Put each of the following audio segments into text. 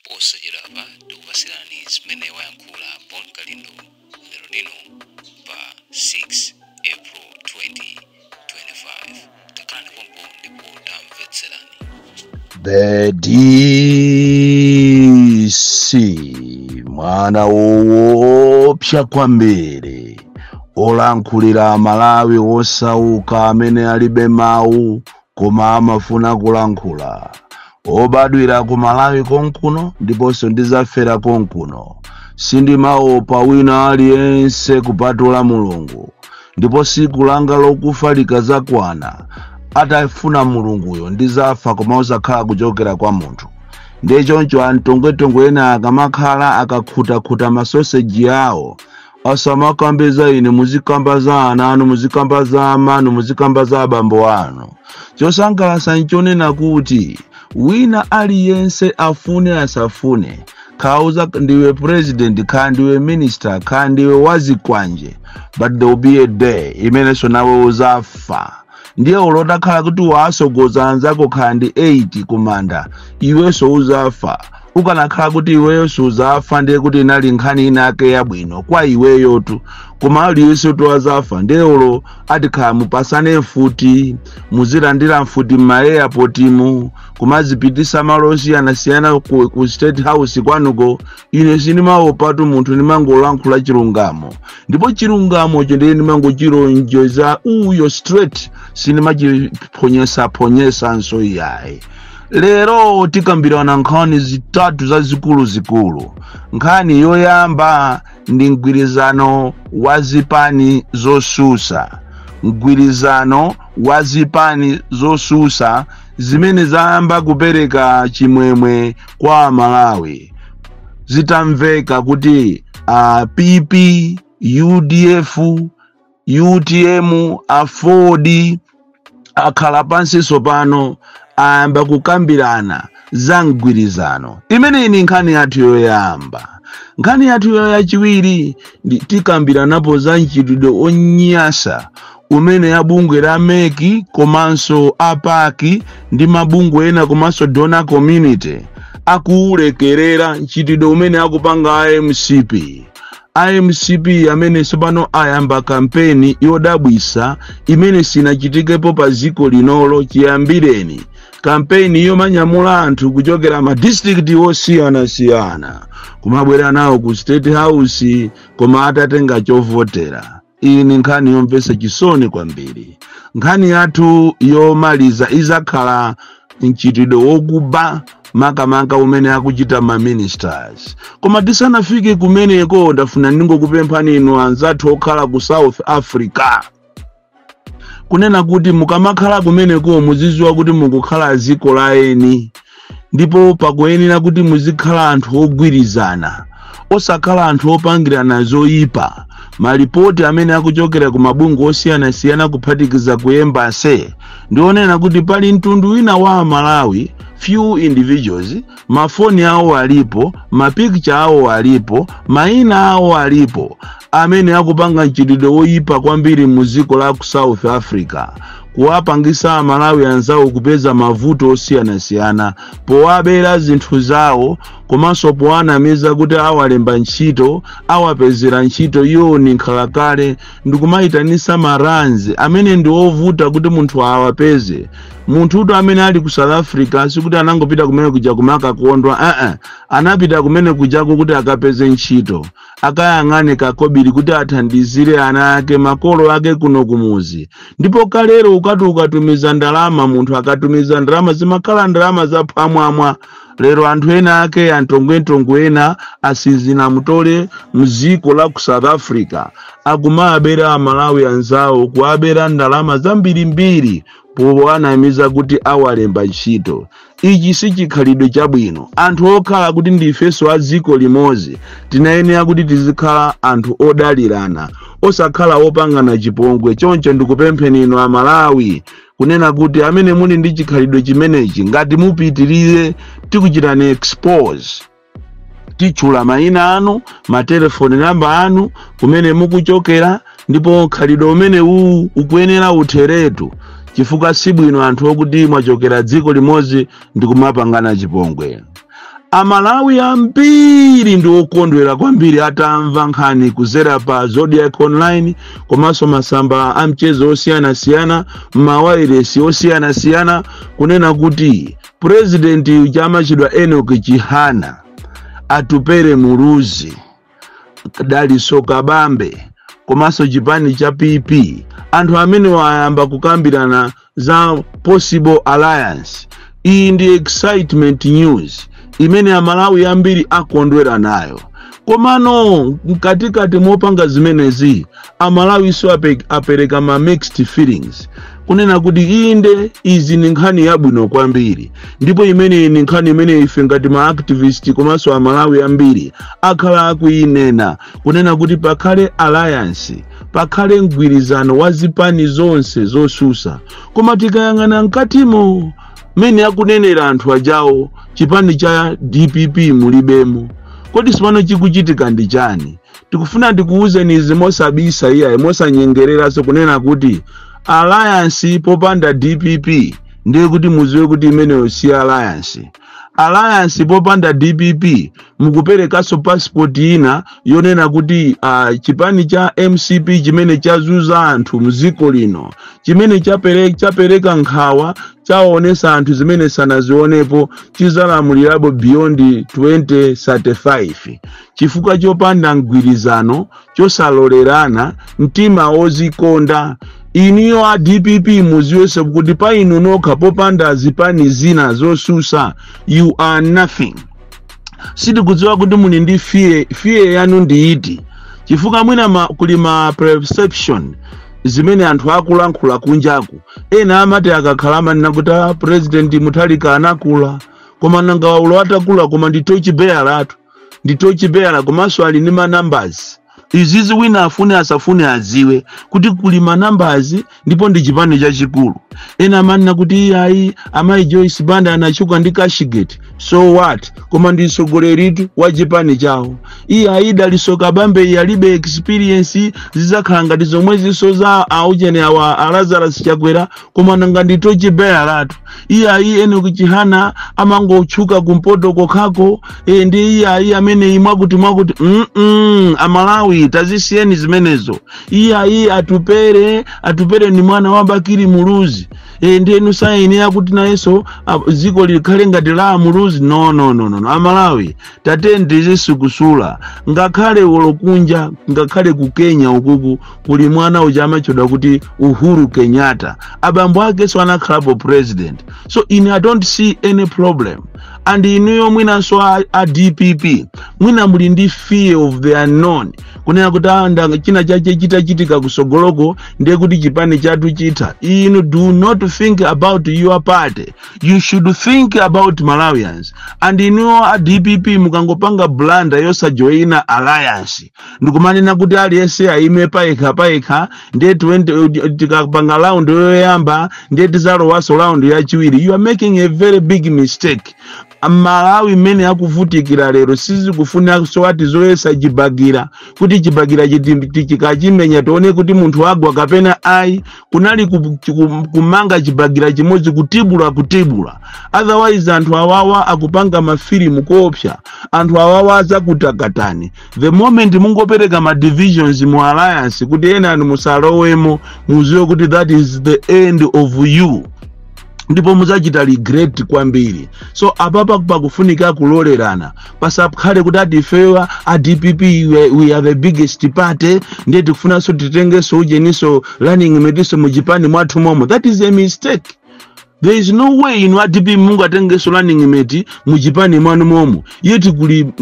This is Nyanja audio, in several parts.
Posachedwapa tikupasirani zimene wayankhula Bon Kalindo lero lino pa 6 April 2025. Takhalani pompo ndipo tamvetserani. The DC, mwana woopsa kwambiri, olankhulira Malawi osauka amene alibe mawu koma amafuna kulankhula, obadwira ku Malawi konkuno ndiponso ndizafera konkuno. Sindimaopa wina aliyense kupatula Mulungu, ndipo siku langa lokufa likazakwana, atafuna Mulunguyo, ndizafa, koma osakhala kuchokera kwa munthu. Ndiye choncho amtongwetongwe ena akamakhala akakhutakhuta masoseji awo, asamakambe za ine. Muzikamba za ana anu, muzikamba za amanu, muzikamba za abambo anu. Chosangalatsa nchonena kuti wina aliyense, afune asafune, khauza ndiwe president, kha ndiwe minister, kha ndiwe wazikwanje, but there will be a day imenenso nawe uzafa. Ndiye ulotakhala kuti wasogoza anzako khala ndi 8 kumanda, iwenso uzafa. Ukanakhala kuti iweyo suzafa, ndiye kuti inali nkhani inake yabwino kwa iweyotu, koma aliyense tu azafa. Ndiye ulo atikhala mupasane mfuti, muzilandira mfuti m'ma airport mu, kumazipitisa malo osiyanasiyana ku State House kwanuko, ine sindimaopatu munthu. Ndimangolankhula chilungamo, ndipo chilungamocho ndiye ndimangochilonjeza uyo straight, sindimachiphonyesaphonyesanso iyayi. Lero tikambirana nkhani zitatu zazikuluzikulu. Nkhani yoyamba ndi mgwirizano wa zipani zosusa, mgwirizano wa zipani zosusa zimene zayamba kupereka chimwemwe kwa Malawi, zitamveka kuti PP, UDF, UTM, AFORD akhala pansi pano, ayamba kukambirana za mgwirizano. Imeneyi ni nkhani yathu yoyamba. Nkhani yathu yachiwiri ndi tikambiranapo za mchitidwe onyasa umene abungwe la MEC komanso a PAC ndi mabungwe ena komanso donor community akuulekerera, mchitidwe umene akupanga iMCP. iMCP amene tsopano ayamba kampeni yodabwisa imene sinachitikepo pa dziko linolo chiyambireni, kampeni yomanyamula anthu kuchokera ma district osiyanasiyana kumabwera nawo ku State House koma atatenga chovotera. Iyi ni nkhani yomvetsa chisoni kwambiri. Nkhani yathu yomaliza izakhala mchitidwe wokuba, makamaka umene akuchita ma ministers. Koma tisanafike kumeneko, ndafuna ndingokupemphani inu anzathu okhala ku South Africa kunena kuti mukamakhala kumeneko muzidziwa kuti mukukhala dziko la eni, ndipo pakuyenera kuti muzikhala anthu ogwirizana, osakhala anthu opangirana zoyipa. Malipoti amene akuchokera ku mabungwe osiyanasiyana kuphatikiza ku embassy ndionena kuti pali mtundu wina wa Amalawi, few individuals, mafoni awo alipo, ma picture awo alipo, mayina awo alipo, amene akupanga mchitidwe woyipa kwambiri mu dziko la ku South Africa, kuwapangisa Amalawi anzawo kupeza mavuto osiyanasiyana powabera zinthu zawo komanso powanamiza kuti awalemba ntchito, awapezera ntchito. Iwo ni nkhalakale, ndikumayitanisa maranzi amene ndi ovuta kuti munthu awapeze. Munthutu amene ali ku South Africa sikuti anangopita kumene kuja kumakakondwa, anapita kumene kujako kuti akapeze ntchito, akayang'ane kakobiri kuti athandizire ana ake, makolo ake kuno kumuzi. Ndipo kalero ukati ukatumiza ndalama, munthu akatumiza ndalama zimakhala ndalama zaphwamwamwa. Lero anthu ena ake, antongwentongwe ena, asinzina mutole mdziko la ku South Africa, akumabera Amalawi anzawo, kuabera ndalama zambirimbiri powanamiza kuti awalemba ntchito. Ichi si chikhalidwe chabwino. Anthu okhala kuti ndifenso a dziko limodzi tinayenera kuti tizikhala anthu odalirana, osakhala opangana chipongwe. Choncho ndikupempheni inu Amalawi kunena kuti amene muli ndi chikhalidwe chimenechi, ngati mupitirire, tikuchitani expose. Titchula mayina anu, matelefoni namba anu, kumene mukuchokera. Ndipo khalidwe umene uwu ukuyenera utheretu, chifukwa sibwino anthu okuti mwachokera dziko limodzi ndikumapangana chipongwe. Amalawi ambiri ndi okondwera kwambiri atamva nkhani kuzera pa Zodiac Online komanso masamba a mchezo osiyanasiyana, mawayilesi osiyanasiyana, kunena kuti purezidenti chamachidwa Enoch Chihana, Atupere Muluzi, Daliso Kabambe komanso chipani cha PP, anthu amene wayamba kukambirana za possible alliance. Iyi ndi excitement news imene Amalawi ambiri akondwera nayo. Komano mkatikati mopanga zimenezi, Amalawi so apereka ma mixed feelings, kunena kuti inde, izi ni nkhani yabwino kwambiri, ndipo imeneyi ni nkhani imene ife ngati ma activist komanso Amalawi ambiri akhala akuyinena, kunena kuti pakhale alliance, pakhale mgwirizano wa zipani zonse zosusa. Koma tikayang'ana mkatimo mmene akunenera anthu ajawo, chipani cha DPP mulibemo. Kodi sipano chikuchitika ndi chani? Tikufuna ndikuwuzeni izi mosabisa iyayi, mosanyengereranso, kunena kuti alliance popanda DPP, ndiye kuti muziwe kuti imeneyo si alliance. Alliance popanda DPP, mukuperekanso passport ina yonena kuti chipani cha MCP chimene chazuza anthu mdziko lino, chimene chapereka nkhawa, chaonesa anthu zimene sanazionepo, chizalamulirapo beyond 2035 chifukwa chopanda mgwirizano, chosalolerana, mtima wozikonda. Iniyo a DPP, muziwenso kuti pa inu nokha, popanda zipani zina zosusa, you are nothing. Sitikudziwa kuti muli ndi fear, fear yanu ndi iti, chifukwa mwina kuli ma perception zimene anthu akulankhula kunjaku. Ena amati akakhala amanena kuti, "Ah, President Mutharika anakula." Koma nanga waulo atakula, koma ndi torchbearer atu, ndi torchbearer, komanso ali ndi ma numbers. Izizi wina afune asafune adziwe kuti kuli ma numbers, ndipo ndi chipani chachikulu. Ena amanena kuti iyayi, amayi Joyce Banda anachuka ndi Cashgate. So what? Koma ndi mtsogoleritu wa chipani chawo. Iyayi, Daliso Kabambe iye alibe experience, zidzakhala ngati zomwe zinso za auchene awa a Lazarus Chakwera. Koma nanga ndi torchbearer atu. Iyayi, Enoch Chihana amangotchuka kumpoto kokhako, ndi iyayi amene mwakuti mwakuti. Amalawi, tazisiyeni zimenezo. Iyayi, Atupere, Atupere ni mwana wa Bakili Muluzi, ndiyenu sayenera kuti nayenso dziko likhale ngati la Muluzi. No, no, no, no. Amalawi, tatende tizisukusula. Ngakhale wolokunja, ngakhale ku Kenya ukuku kuli mwana uja amatchedwa kuti Uhuru Kenyatta, abambo akenso anakhalapo president. So ine I don't see any problem. And inuyo mwinanso a DPP, mwina muli ndi fear of the unknown, kunena kuti anda china chache chitachitika kusogoloko, ndiye kuti chipani chathu chitha. Inu, do not think about your party, you should think about Malawians. And inuyo a DPP, mukangopanga blunder yosajoyina alliance, ndikumanena kuti aliyense aime payekha payekha, ndiye 20 tikapanga round yoyamba, ndiye tizalowaso round yachiwiri, you are making a very big mistake. Malawi mmene akuvutikira lero, sizikufuna so ati zoyesa chibakira, kuti chibakira chikachimenya tione kuti munthu agwa kapena ayi. Kunali kumanga chibakira chimodzi, kutibula kutibula. Otherwise anthu awawa akupanga mafilimu koopsa. Anthu awawa azakutakatani the moment mungopereka ma divisions mu alliance, kuti ena anu musalowemo. Muziwe kuti that is the end of you, ndipo muzachita regret kwambiri. So apapa pakufunika kulolerana, pasakhale kuti ati ifewa a DPP, we are the biggest party, ndiye tikufunanso titengenso ujeniso running mateso muchipani mwathu momo. That is a mistake. There is no way inu a DPP mungatengenso running mate muchipani mwanu momo, yeti kuli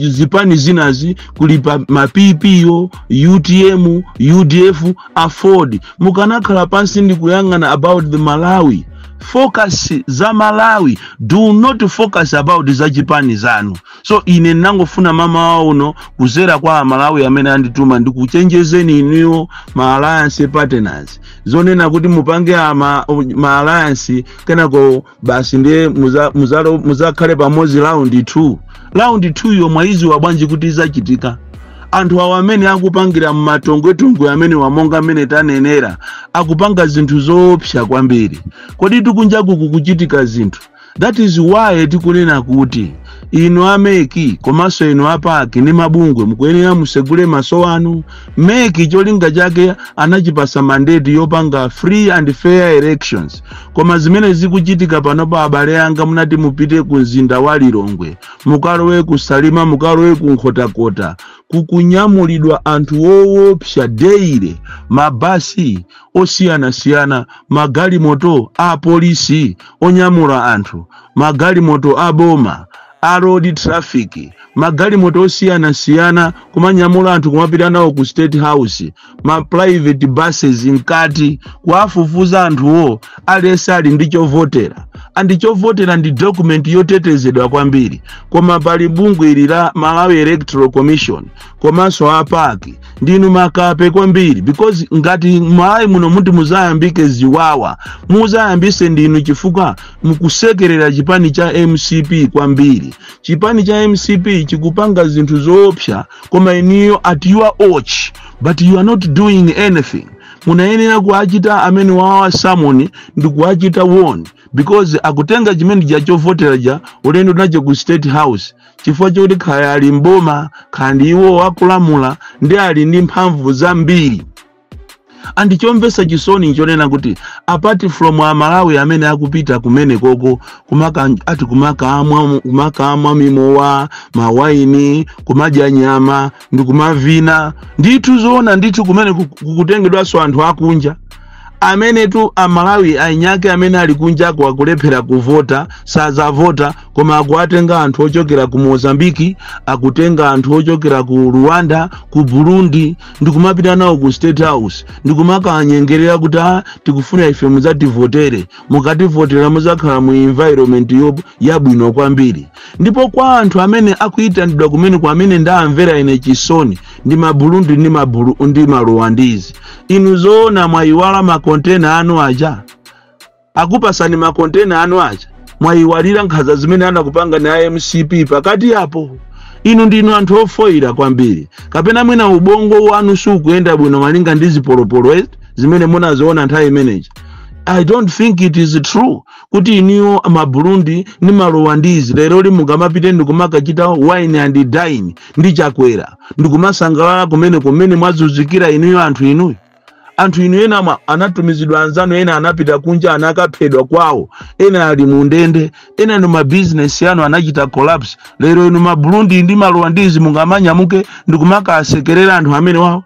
zipani zinazi, kuli pa ma PP yo, UTM, UDF, AFORD. Mukanakhala pansi ndi kuyang'ana about the Malawi, focus za Malawi, do not focus about za chipani zanu. So ine ndinangofuna mama uno kuzera kwa Amalawi amene andituma ndikuchenjezeni inuyo ma alliance partners, zonena kuti mupange ma alliance, kenako basi ndiye muzakhale pamodzi round 2. Round 2 yo mwayiziwa bwanji kuti izachitika? Anthu awo amene akupangira mmatongwetongwe amene wamonga amene tanenera, akupanga zinthu zoopsa kwambiri. Kodi tikunjakuku kuchitika zinthu? That is why tikunena kuti Inu a MEC komanso inu a PAC ndi mabungwe, mukuyenera musegule maso anu. MEC cholinga chake anachipasa mandate yopanga free and fair elections, koma zimene zikuchitika panopa, abale anga, munati mupite ku mzinda wa Lilongwe, mukalowe ku Salima, mukalowe ku Nkhotakota, kukunyamulidwa anthu woopsa daily, mabasi osiyanasiyana, magalimoto a polisi onyamula anthu, magalimoto a boma, a road traffic, magalimoto osiyanasiyana kumanyamula anthu kumapita nawo ku State House, ma private buses mkati, kuwafufuza anthuwo. Aliyense ali ndi chovotera, and chovotera ndi document yotetezedwa kwambiri. Koma pali bungwe ili la Malawi Electoral Commission komanso a PAC, ndinu makape kwambiri, because ngati Malawi muno muti muzayambike ziwawa, muzayambise ndinu, chifukwa mukusekerera chipani cha MCP kwambiri. Chipani cha MCP chikupanga zinthu zoopsa, koma iniyo at your watch, but you are not doing anything. Munayenera kuachita amene wawa summon ndi kuachita warn, because akutenga chimene ja chovotera ja ulendo nacho ku State House, chifukwa chokuti khaya ali mboma, khaya ndi iwo akulamula, ndi ali ndi mphamvu zambiri. And chomvetsa chisoni nchonena kuti apart from Amalawi amene akupita kumene koko kumaka, ati kumakamwa mimowa, mawaini, kumadya nyama ndi kumavina, ndithu zoona ndithu, kumene kukutengedwanso anthu akunja amenetu Amalawi ainyake amene ali kunjako akulephera kuvota, sazavota, koma akuatenga anthu ochokera ku Mozambiki, akutenga anthu ochokera ku Rwanda, ku Burundi, ndikumapita nawo ku State House ndikumakanyengerera kuti, "Ah, tikufuna ife mudzativotere, mukativotera muzakhala mu environment yabwino kwambiri." Ndipo kwa anthu amene akuyitanidwa kumene, kwa amene ndamvera ine chisoni ndi Maburundi ndi Maruwandizi. Inu zoona mwayiwala makontena anu aja akupasani, makontena anu aja mwayiwalira, nkhanza zimene anakupanga ni MCP pakati apo? Inu ndinu anthu ofoira kwambiri, kapena mwina ubongo wanu sukuyenda bwino malinga ndi zipolopolo zimene munaziona nthawi imeneji. I don't think it is true kuti iniyo Maburundi ndi Maruwandizi lero mukamapite ndikumakachita wine and dine ndi Chakwera ndikumasangalala kumene, kumene mwazunzikira inuyo. Anthu inuyo, anthu inu, ena anatumizidwa anzanu, ena anapita kunja, anakaphedwa kwawo, ena ali mu ndende, ena ndi mabizinesi anu anachita collapse. Lero inu Maburundi ndi Maruwandizi mungamanyamuke ndikumakasekerera anthu amene wawo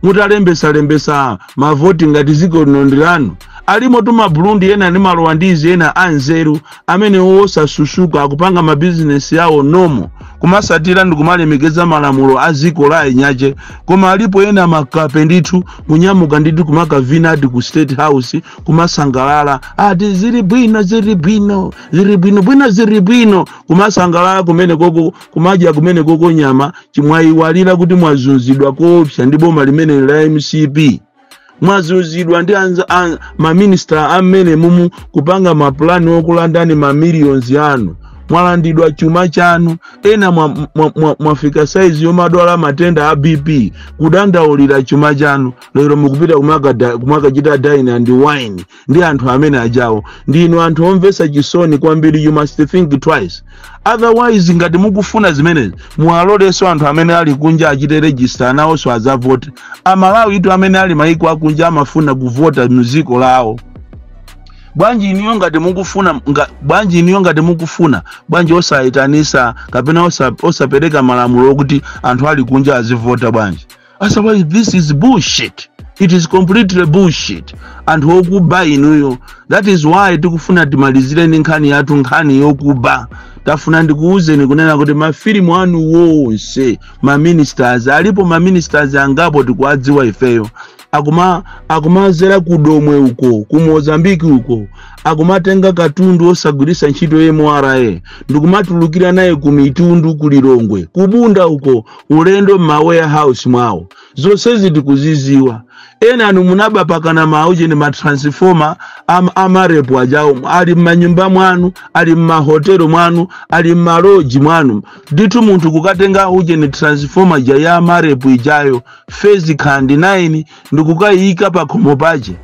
mutalembesa mavoti ngati ziko lino ndi lanu? Alimo tu Maburundi ena ndi Maruwandizi ena anzeru amene osasusuka, akupanga mabizinesi yawo nomo, kumasatira ndi kumalemekeza malamulo a ziko la enyache. Koma alipo ena makape ndithu, kunyamuka ndithu kumakavina ati ku State House, kumasangalala ati zili bwino, zili bwino, zili bwino bwino, zili bwino, kumasangalala kumene koko, kumadya kumene koko nyama. Chimwayiwalira kuti mwazunzidwa koopsa ndi boma limene la MCP. Mwazunzidwa ndi maminista amene mumu kupanga mapulani okulandani mamillions anu. Mwalandidwa chuma chanu. Ena mwafika saizi yomadwala matenda a BP, kudandaulira chuma chanu. Lero mukupita kumakachita dine and wine ndi anthu amene ajawo. Ndinu anthu omvetsa chisoni kwambiri. You must think twice. Otherwise, ngati mukufuna zimenezi, muwalolenso anthu amene ali kunja achite register, nawonso adzavote. Amalawi itu amene ali maiko akunja amafuna kuvota mdziko lawo. Bwanji iniyo ngati mukufuna bwanji iniyo ngati mukufuna, bwanji osayitanisa kapena osapereka malamulo okuti anthu ali kunja azivota bwanji? Otherwise this is bullshit. It is completely bullshit. Anthu okuba inuyo. That is why tikufuna timalizire ndi nkhani yathu, nkhani yokuba. Tafuna ndikuwuzeni kunena kuti mafilimu anu wonse, maministers alipo, maministers angapo tikuwadziwa ifeyo, akumazera kudomwe uko, ku Mozambiki uko, akumatenga katundu osagwiritsa ntchito MRA ndikumatulukira naye ku mitundu, ku Lilongwe, kubunda uko, ulendo m'ma warehouse mwawo. Zonsezi tikuziziwa. Ena anu munaba pakana maucheni, matransformer amarepu ajawo ali m'manyumba mwanu, ali m'mahotelo mwanu, ali m'maloji mwanu. Ndithu munthu kukatenga ucheni, transformer ja ya amarepu ijayo, phase khandi 9, ndikukayika pakhomo pache.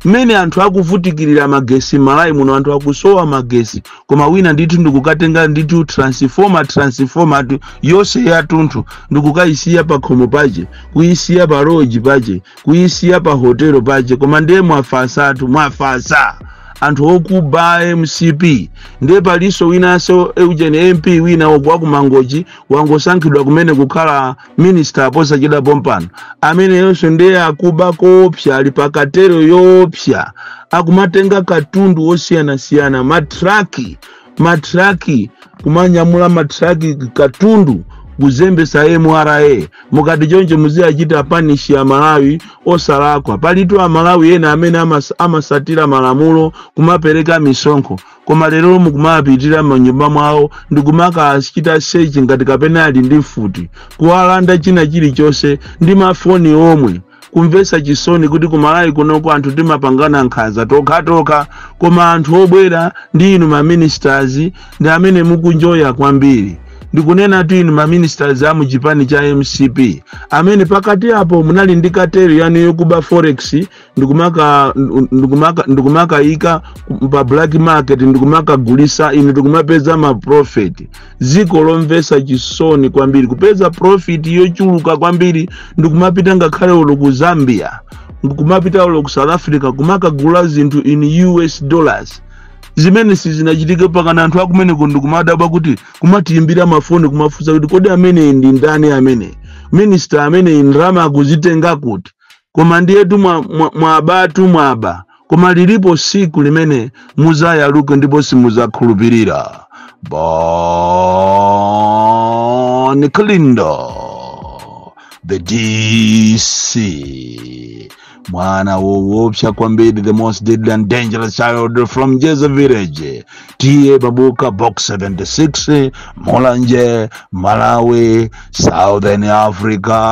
Mmene anthu akuvutikirira magesi m'Malawi muno, anthu akusowa magesi, koma wina ndithu ndikukatenga ndithu transformer tu yonse yatunthu, ndikukayisiya pa khomo pache, kuyisiya pa lodge pache, kuyisiya pa hotelo pache. Koma ndiye mwafasatu, mwafasa anthu okuba MCP. Ndiye palinso winanso eugene MP wina wa ku Mangochi, wangosankhidwa kumene kukhala minister posachedwa pompano. Ameneyonso ndiye akuba koopsa, ali pakatero yoopsa, akumatenga katundu osiyanasiyana, matraki, matraki, kumanyamula matraki katundu kuzembesa MRA. Mukati choncho muziyachita punish Amalawi osalakwa. Palitu Amalawi ena amene amasatira malamulo, kumapereka misonkho, koma lero mukumapitira manyumba mwawo ndikumakachita search ngati kapena ali ndi mfuti, kuwalanda china chilichonse ndi mafoni omwe. Kumvetsa chisoni kuti kumalawi kunoko anthu timapangana nkhanza tokhatokha, koma anthu obwera ndi inu maministers ndi amene mukunjoya kwambiri. Ndikunena tu inu maministers a muchipani cha MCP amene pakati apo munali ndi cartel yanu yokuba forex, ndikumakayika pa black market, ndikumakagulisa inu, ndikumapeza ma profit. Dziko lomvetsa chisoni kwambiri, kupeza profit yochuluka kwambiri, ndikumapita ngakhale ulo ku Zambia, kumapita ulo ku South Africa, kumakagula zinthu in US dollars, zimene sizinachitike pakana. Anthu akumeneko ndikumadabwa kuti kumatiyimbira mafoni, kumafunsa kuti kodi amene ndi ndani, amene minister amene ndalama akuzitenga kuti? Koma ndiyetu mwabatu, mwaba, koma lilipo siku limene muzayaluke ndipo simuzakhulupirira. Bon Kalindo, the DC, mwana woopsa kwambiri, the most deadly and dangerous child from Jeza Village, T/A Mabuka, Box 76, Mulanje, Malawi, Southern Africa.